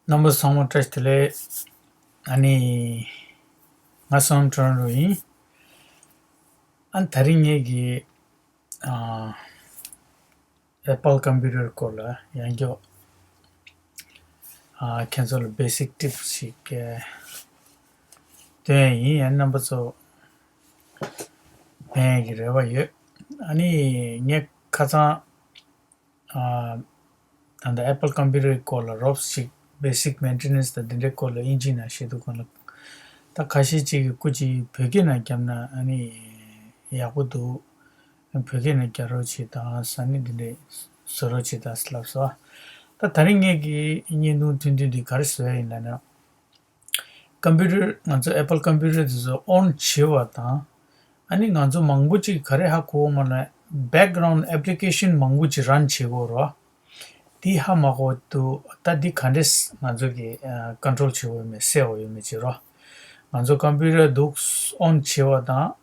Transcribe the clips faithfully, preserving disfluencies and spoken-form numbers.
རྣམ་པ་ཚང་མ་བཀྲ་ཤིས་བདེ་ལེགས། ཨ་ནི། ང་སོམ་ཊོ་རོན་ཊོ་ཡིན། ཨ་ནི་དེ་རིང་ངེད་ཀྱིས་ཨ། Apple computer སྐོར་ལ་ཡང་བསྐྱར་ཨ། ཁྱེད་ཚོ་ལ་basic tips ཞིག་སྟོན་ཡ་ཡིན། ཡང་རྣམ་པ་ཚོ་ཕན་ཡ་གི་རེ་བ་ཡོད། ཨ་ནི་ངས་ཁ་སང་ཨ། ད་ལྟ་Apple computer སྐོར་ལ་རོབ་ཅིག་basic maintenance དང་འདི་འདྲའི་སྐོར་ལ་དབྱིན་ཇིའི་ནང་བཤད་དུས་སྒང་ལ། ད་ཁ་ཤས་ཅིག་གིས་སྐུ་མཁྱེན་བོད་སྐད་ནང་བརྒྱབ་ན་ཨ་ནི་ཡག་པོ་འདུག་བོད་སྐད་ནང་རྒྱག་རོགས་བྱེད་དང་ཟེར་ནས་འདི་འདྲའི་བཟོ་རོགས་བྱེད་དང་ལབ་སོང་། ད་དེ་རིང་ངེད་ཀྱི་བརྙན་ཐུང་ཐུང་ཐུང་འདི་ག་རེ་བཟོ་ཡ་ཡིན་ལབ་ན། computer ང་ཚོ་Apple computer དེ་ཚོ་on བྱེད་པ་དང་། ཨ་ནི་ང་ཚོ་མང་པོ་ཅིག་ག་རེ་ཧ་གོ་བ་མ་ལབ་background application མང་པོ་ཅིག་run བྱེད་དགོས་རེད། དེ་ཧ་མ་གོ་འདུག་ད་འདི་ག་འདྲས་ང་ཚོ་གི་control བྱེད་དགོས་ཡོད་མེད་སེལ་དགོས་ཡོད་མེད་ཅིག་རོ། ང་ཚོ་computer འདུག on བྱེད་པ་དང་།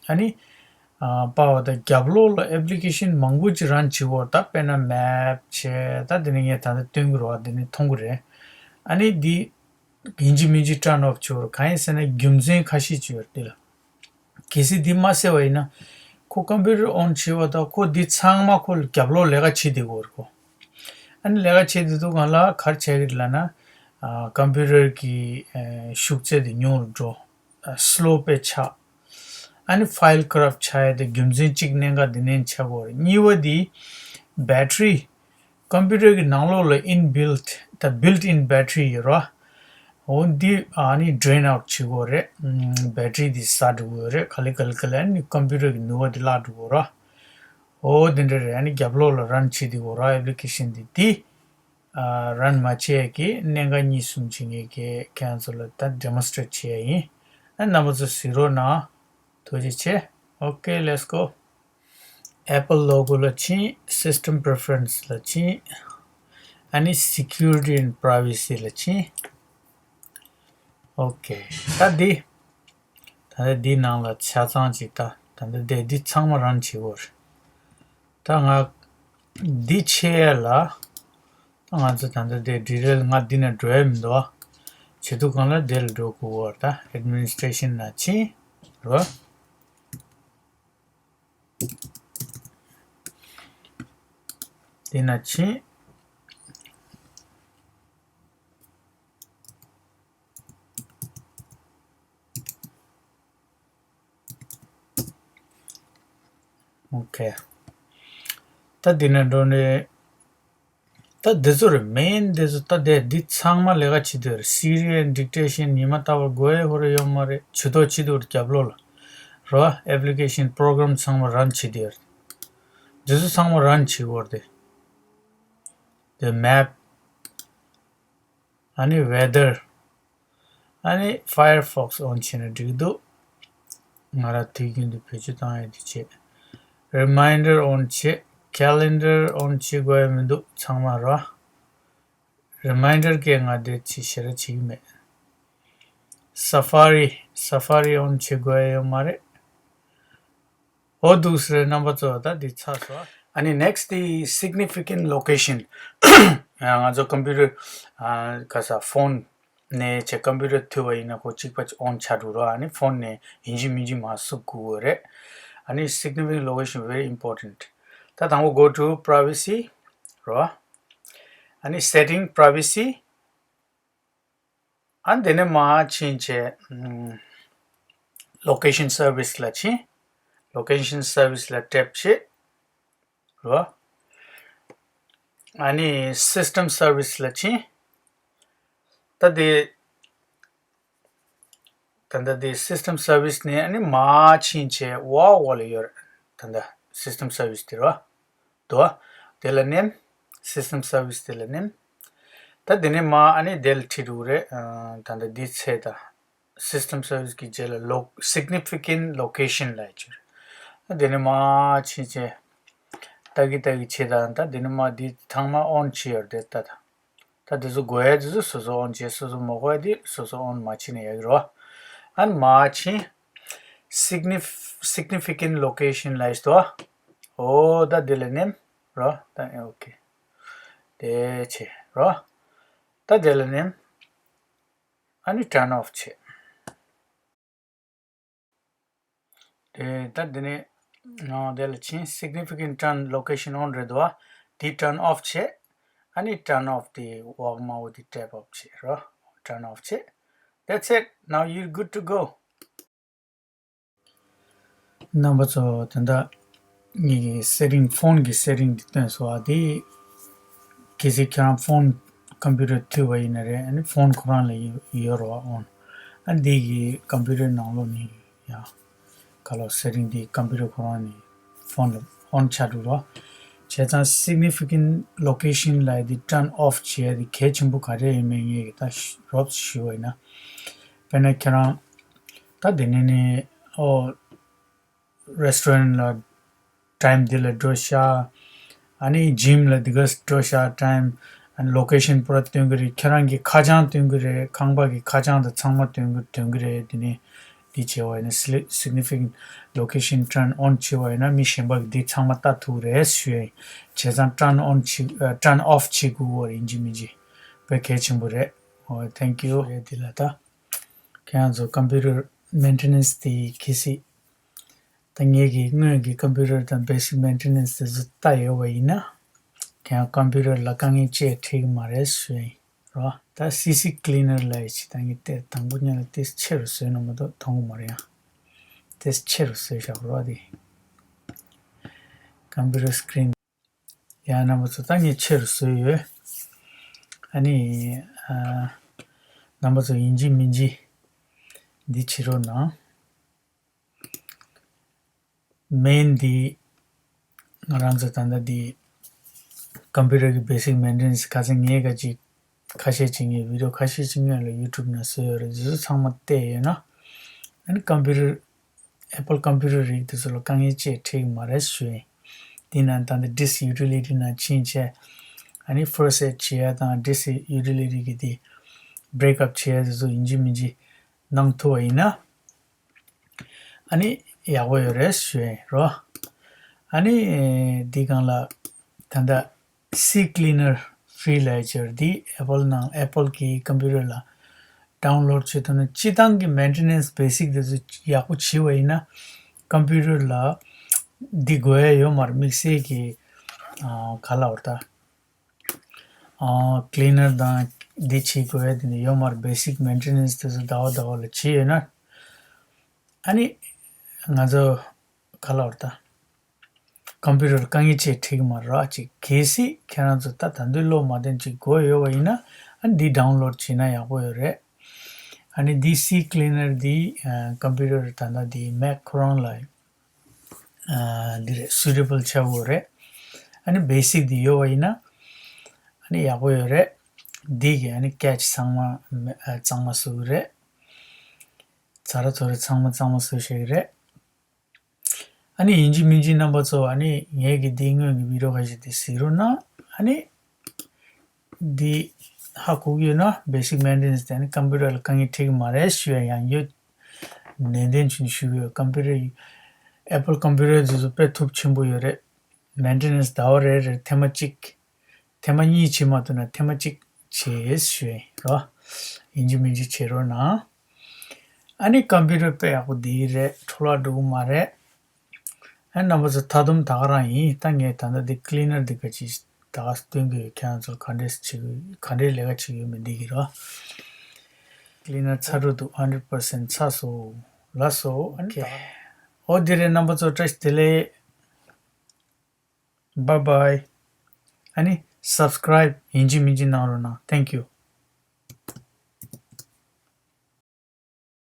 ཨ་ནི། པར་བ་དང་རྒྱབ་ལོགས་ལ་application མང་པོ་ཅིག་run བྱེད་དགོས་རེད། ད་དཔེར་ན་map བྱས། ད་འདི་ནི་ངས་ད་ལྟ་སྟོན་གི་རེད་བ། འདི་ནི་མཐོང་གི་རེད། ཨ་ནི་འདི་ཡིན་གཅིག་མིན་གཅིག་turn off བྱེད་དགོས་རེད། གང་ཡིན་ཟེར་ན་རྒྱུ་མཚན་ཁ་ཤས་ཅིག་ཡོད་རེད་འདི་ལ། གལ་སྲིད་འདི་མ་སེལ་བ་ཡིན་ན། ཁོ་computer on བྱེད་པ་དང་ཁོ་འདི་ཚང་མ་ཁོ་རྒྱབ་ལོགས་ལས་ཀ་བྱེད་བསྡད་ཀྱི་ཡོད་རེད་ཁོ། ཨ་ནི་ལས་ཀ་བྱེད་བསྡད་དུས་སྒང་ལ་ག་རེ་བྱེད་ཀྱི་རེད་ལབ་ན། ཨ། computer གི་ཨ། ཤུགས་ཚད་དེ་ཉུང་རུ་འགྲོ། ཨ། slow དཔེ་ཆགས། ཨ་ནི་file corrupt ཆགས་ཡ་དེ་རྒྱུ་མཚན་གཅིག་གནད་འགག་འདི་ནས་ཆགས་ཀྱི་ཡོད་རེད། གཉིས་པ་འདི་battery computer གི་ནང་ལོགས་ལ་inbuilt ད་built in battery ཡོད་རེད་བ། འོ་འདི་ཨ་ནི་drain out བྱེད་ཀྱི་ཡོད་རེད། ཨམ། battery འདི་ཟ་འགྲོ་གི་ཡོད་རེད། ག་ལེ་ག་ལེ་ག་ལེ་ཨ་ནི་computer གི་ནུས་པ་འདི་བརླག་འགྲོ་གི་ཡོད་རེད་བ། འོ་དེ་འདྲ་རེད། ཨ་ནི་རྒྱབ་ལོགས་ལ་run བྱེད་བསྡད་ཀྱི་ཡོད་རེད་བ། application འདི་འདི། ཨ། run མ་བྱས་ཀྱི་གནད་འགག་གཉིས་གསུམ་ཅིག་ངས་ཀྱིས་ཁྱེད་རང་ཚོ་ལ་ད་demonstrate བྱེད་ཡ་ཡིན། ཨ། རྣམ་པ་ཚོ་གཟིགས་རོགས་གནང་། ཐུགས་རྗེ་ཆེ། Okay, let's go. Apple logo ལ་ཕྱིན། System preference ལ་ཕྱིན། ཨ་ནི་security and privacy ལ་ཕྱིན། Okay. ད་འདི། ད་ལྟ་འདི་ནང་ལ་ཆ་ཚང་ཅིག་ད་ད་ལྟ་འདི་འདི་ཚང་མ་run བྱེད་དགོས་རེད། ད་ང་འདི་ཕྱེ་ཡ་ལ། ད་ང་ཚོ་ད་ལྟ་འདི་detail ང་འདི་ནས་འགྲོ་ཡ་མི་འདུག་ཨ། བྱེད་དུས་སྒང་ལ་འདི་ལ་འགྲོ་དགོས་པ་རེད། ད་administration ནང་ཕྱིན་རོ། འདི་ནང་ཕྱིན། Okay. ད་འདི་ནས་འགྲོ་ནས། ད་འདི་ཚོ་རེད། main འདི་ཚོ། ད་འདི་འདི་ཚང་མ་ལས་ཀ་བྱེད་དུས་རེད། serial dictation ཉི་མ་ལྟ་བུར་དགོས་ཡ་ཧོ་རེ་ཡོད་མ་རེད། ཇུས་གཏོགས་བྱེད་དུས་རྒྱབ་ལོགས་ལ་རོ། application program ཚང་མ་run བྱེད་དུས་རེད། འདི་ཚོ་ཚང་མ་run བྱེད་དགོས་རེད། དེ་map ཨ་ནི་weather ཨ་ནི་Firefox on བྱས་ན་འགྲིག་འདུག་ང་རང་དུས་རྒྱུན་དུ་བེད་སྤྱོད་བཏང་ཡ་དེ་བྱས། Reminder on བྱས། Calendar on བྱེད་དགོས་ཡ་མི་འདུག་ཚང་མ་རོ། Reminder གས་ང་དེ་ཅི་ཞེ་དྲག་བྱེད་ཀྱི་མེད། Safari Safari on བྱེད་དགོས་ཡ་ཡོད་མ་རེད། འོ་འདུག་སེ་རེད། རྣམ་པ་ཚོ་ད་འདི་ཚར་སོང་། ཨ་ནི་next དེ་significant location ང་ཚོ་computer ཨ་ག་ས་phone ནས་བྱས་computer མཐུད་པ་ཡིན་ན་ཁོ་གཅིག་པ་on ཆགས་འགྲོ་རོགས། ཨ་ནི་phone ནས་ཡིན་གཅིག་མིན་གཅིག་མར་བསུབ་དགོས་རེད། ཨ་ནི་significant location very important. ད་དང་པོ་go to privacy རོ། ཨ་ནི་setting privacy ཨ་དེ་ནས་མར་ཕྱིན་བྱས། ཨམ། location service ལ་ཕྱིན། location service ལ་tap བྱེད་རོ། ཨ་ནི་system service ལ་ཕྱིན། ད་དེ་ད་ལྟ་དེ་system service ནས་ཨ་ནི་མར་ཕྱིན་བྱས་འོག་འོག་ལ་ཡོད་རེད། ད་ལྟ་system service དེ་རོ། དོ། དེ་ལ་མནན། system service དེ་ལ་མནན། ད་དེ་ནས་མར་ཨ་ནི་དེ་ལ་ཁྲིད་འགྲོ་གི་རེད། ཨ། ད་ལྟ་འདི་ཚེ་ད་system service གི་རྗེས་ལ་lo- significant location ལབ་ཡ་ཅིག་རེད། ད་དེ་ནས་མར་ཕྱིན་བྱས་ལྟ་གི་ལྟ་གི་བྱེད། ད་ད་དེ་ནས་མར་འདི་ཚང་མ་on བྱས་ཡོད་རེད་ད། ད་དེ་ཚོ་དགོས་ཡ་དེ་ཚོ་སོ་སོ་on བྱས། སོ་སོ་མ་དགོས་ཡ་དེ་སོ་སོ་on མ་བྱས་ན་ཡག་གི་རེད། ཨ་ནི་མར་ཕྱིན། signif- significant location ལབ་ཡ་ཅིག་འདུག་འོ་ད་དེ་ལ་མནན་རོ། ད་okay དེ་བྱས་རོ། ད་དེ་ལ་ནི་ཨ་ནི་turn off་བྱེད། དེ་ད་དེ་ནི་ནང་དེ་ལ་ཕྱིན། significant turn location on་རེད་འདུག་བ། དེ་turn off་བྱེད། ཨ་ནི་turn off་དེ་འོག་མ་འོ་དེ་tap up་བྱེད་རོ། turn off་བྱེད། That's it. Now you're good to go. རྣམ་པ་ཚོ་ད་ལྟ་ངེད་ཀྱི་setting phone་གི་setting་འདི་སྟོན་སོང་བ། དེ་གལ་སྲིད་ཁྱེད་རང་phone་computer་མཐུད་པ་ཡིན་ན་རེད། ཨ་ནི་phone་ཁོ་རང་ལ་ཡོད་ཡོད་རོགས་on། ཨ་འདི་གི་computer་ནང་ལོགས་ནས་ཡང་ག་ལོ་setting་འདི་computer་ཁོ་རང་ནས་phone་ལ་on་ཆགས་འགྲོ་རོགས། བྱས་ཙང་significant location་ལ་འདི་turn off་བྱས་འདི་གལ་ཆེན་པོ་ག་རེ་ཡིན་མིན་ངེད་ཀྱི་ད་རོབ་ཞུ་བ་ཡིན་ན། དཔེར་ན་ཁྱེད་རང་ད་དེ་ནས་ནས་ཨོ་restaurant་ལ་time་འདི་ལ་འགྲོ་ཤག་ཨ་ནི་gym་ལ་འདི་ག་འགྲོ་ཤག time། ཨ་ནི་location་པུ་ར་སྟོན་གི་རེད། ཁྱེད་རང་གི་ཁ་བྱང་སྟོན་གི་རེད། ཁང་པ་གི་ཁ་བྱང་དང་ཚང་མ་སྟོན་གི་སྟོན་གི་རེད། དེ་ནས་འདི་བྱས་པ་ཡིན་ན་significant location་turn on་བྱས་པ་ཡིན་ན་མི་གཞན་པ་གི་འདི་ཚང་མ་ལྟ་ཐུབ་རེད་ཞུ་ཡ་ཡིན། བྱས་ཙང་turn on་བྱེད་turn off་བྱེད་དགོས་པ་རེད། ཡིན་གཅིག་མིན་གཅིག་དཔེ་གལ་ཆེན་པོ་རེད། ཨོ་thank you་རེད། འདི་ལ་ད་ཁྱེད་རང་ཚོ་computer་maintenance་དེ་གལ་སྲིད་ད་ངེད་ཀྱི་སྔོན་གྱི་computer་དང་basic maintenance་དེ་ཚོ་ལྟ་ཡོད་པ་ཡིན་ན། ཁྱེད་རང་computer་ལ་དཀའ་ངལ་ཅིག་འཕྲད་ཀྱི་མ་རེད་ཞུ་ཡིན་རོ། ད་CC cleaner་ལབ་ཡ་ཅིག་ད་ངས་དེ་དང་པོ་ཉིད་ལ་དེ་ཆེ་རུ་བཟོས་ན་མ་གཏོགས་མཐོང་གི་མ་རེད། ཡང་དེ་ཆེ་རུ་བཟོས་བཞག་རོ། དེ་computer screen། ཡང་རྣམ་པ་ཚོ་ད་ངས་ཆེ་རུ་བཟོས་ཡོད། ཨ་ནི་ཨ་རྣམ་པ་ཚོ་ཡིན་གཅིག་མིན་གཅིག་འདི་བྱེད་རོགས་གནང་། main་འདི་ང་རང་ཚོ་ད་ལྟ་འདི་computer་གི་basic maintenance་ཁ་སང་ངས་ག་ཅིག་ཁ་ཤས་ཅིག་ངས་video་ཁ་ཤས་ཅིག་སྔོན་ལ་YouTube་ནང་བཟོས་ཡོད་རེད། འདི་ཚོ་ཚང་མ་བལྟས་ཡོད་ན། ཨ་ནི་computer་Apple computer་རིགས་དེ་ཚོ་ལ་དཀའ་ངལ་ཅིག་འཕྲད་ཀྱི་མ་རེད་ཞུ་ཡིན། འདི་ནང་ད་ལྟ་disk utility་ནང་ཕྱིན་བྱས། ཨ་ནི་first aid་བྱེད་ཡ་དང་disk utility་གི་དེ་break up་བྱེད་ཡ་དེ་ཚོ་ཡིན་གཅིག་མིན་གཅིག་གནང་ཐུབ་པ་ཡིན་ན། ཨ་ནི་ཡག་པོ་ཡོད་རེད་ཞུ་ཡིན་རོ། ཨ་ནི་འདི་སྒང་ལ་ད་ལྟ་CCleaner Free་ལབ་ཡ་ཅིག་ཡོད་རེད། འདི་Apple་ནང་Apple་གི་computer་ལ་download་བྱེད་ཐུབ་ན། སྤྱི་བཏང་གི་maintenance basic་དེ་ཚོ་ཡག་པོ་བྱེད་པ་ཡིན་ན་computer་ལ་འདི་དགོས་ཡ་ཡོད་མ་རེད། དམིགས་བསལ་གྱི་ཨ་ག་ལབ་དགོས་རེད་ད། ཨ་cleaner་དང་འདི་བྱེད་དགོས་ཡ་དེ་འདྲ་ཡོད་མ་རེད། basic maintenance་དེ་ཚོ་ཟླ་བ་ཟླ་བ་ལ་བྱེད་ཡོད་ན། ཨ་ནི་ང་ཚོ་ག་ལབ་དགོས་རེད་ད། computer་དཀའ་ངལ་ཅིག་འཕྲད་ཀྱི་མ་རེད་ཅིག་གལ་སྲིད་ཁྱེད་རང་ཚོ་ད་ད་དུང་བློ་མ་བདེ་ཅིག་དགོས་ཡོད་པ་ཡིན་ན། ཨ་འདི་download་བྱེད་ན་ཡག་པོ་ཡོད་རེད། ཨ་ནི་འདི་CCleaner་འདི་ཨ་computer་ད་ལྟ་འདི་Mac་ཁོ་རང་ལ་ཨ་འདི་རེད། suitable་ཆགས་ཡོད་རེད། ཨ་ནི་basic་འདི་ཡོད་པ་ཡིན་ན་ཨ་ནི་ཡག་པོ་ཡོད་རེད། འདི་གི་ཨ་ནི་catch་ཚང་མ་ཨ་གཙང་མ་བཟོ་གི་རེད། ཚ་ར་ཚོ་རེ་ཚང་མ་གཙང་མ་བཟོ་ཤེས་ཀྱི་རེད། ཨ་ནི་ཡིན་གཅིག་མིན་གཅིག་རྣམ་པ་ཚོ་ཨ་ནི་ངེད་ཀྱི་འདི་སྔོན་གྱི་video་ཁ་ཤས་དེ་གཟིགས་རོགས་གནང་། ཨ་ནི་འདི་ཧ་གོ་གི་ཡོད་ན་basic maintenance་དེ་ཨ་ནི་computer་ལ་དཀའ་ངལ་འཕྲད་ཀྱི་མ་རེད་ཞུ་ཡ་ཡང་ཡོད། ནན་ཏན་བྱས་ནས་ཞུ་གི་ཡོད། computer་Apple computer་དེ་ཚོ་དཔེ་ཐུབ་ཆེན་པོ་ཡོད་རེད། maintenance་ཟླ་བ་རེ་རེར་ཐེངས་མ་གཅིག་ཐེངས་མ་གཉིས་བྱེད་མ་ཐུབ་ན་ཐེངས་མ་གཅིག་བྱེད་ཞུ་ཡིན་རོ། ཡིན་གཅིག་མིན་གཅིག་བྱེད་རོགས་གནང་། ཨ་ནི་computer་དཔེ་ཡག་པོ་འདི་རེད། འཕྲོ་བརླག་འགྲོ་གི་མ་རེད། ཨ་ནི་རྣམ་པ་ཚོ་ད་དུང་ད་ག་རང་ཡིན། ད་ངས་ད་ལྟ་འདི་cleaner་འདི་ག་ཅིག་ད་ག་སྟོན་གི་ཡོད། ཁྱེད་རང་ཚོ་ག་འདྲས་བྱེད་གི་ག་འདྲས་ལས་ཀ་བྱེད་གི་ཡོད་མེད་འདི་གི་རོ། cleaner་ཚར་འགྲོ་འདུག hundred percent་ཚར་སོང་། ལགས་སོ། ཨ་ནི་okay་ད་ཨོ་འདི་རེད། རྣམ་པ་ཚོ་བཀྲ་ཤིས་བདེ་ལེགས། Bye bye། ཨ་ནི་subscribe་ཡིན་གཅིག་མིན་གཅིག་གནང་རོགས་གནང་། Thank you།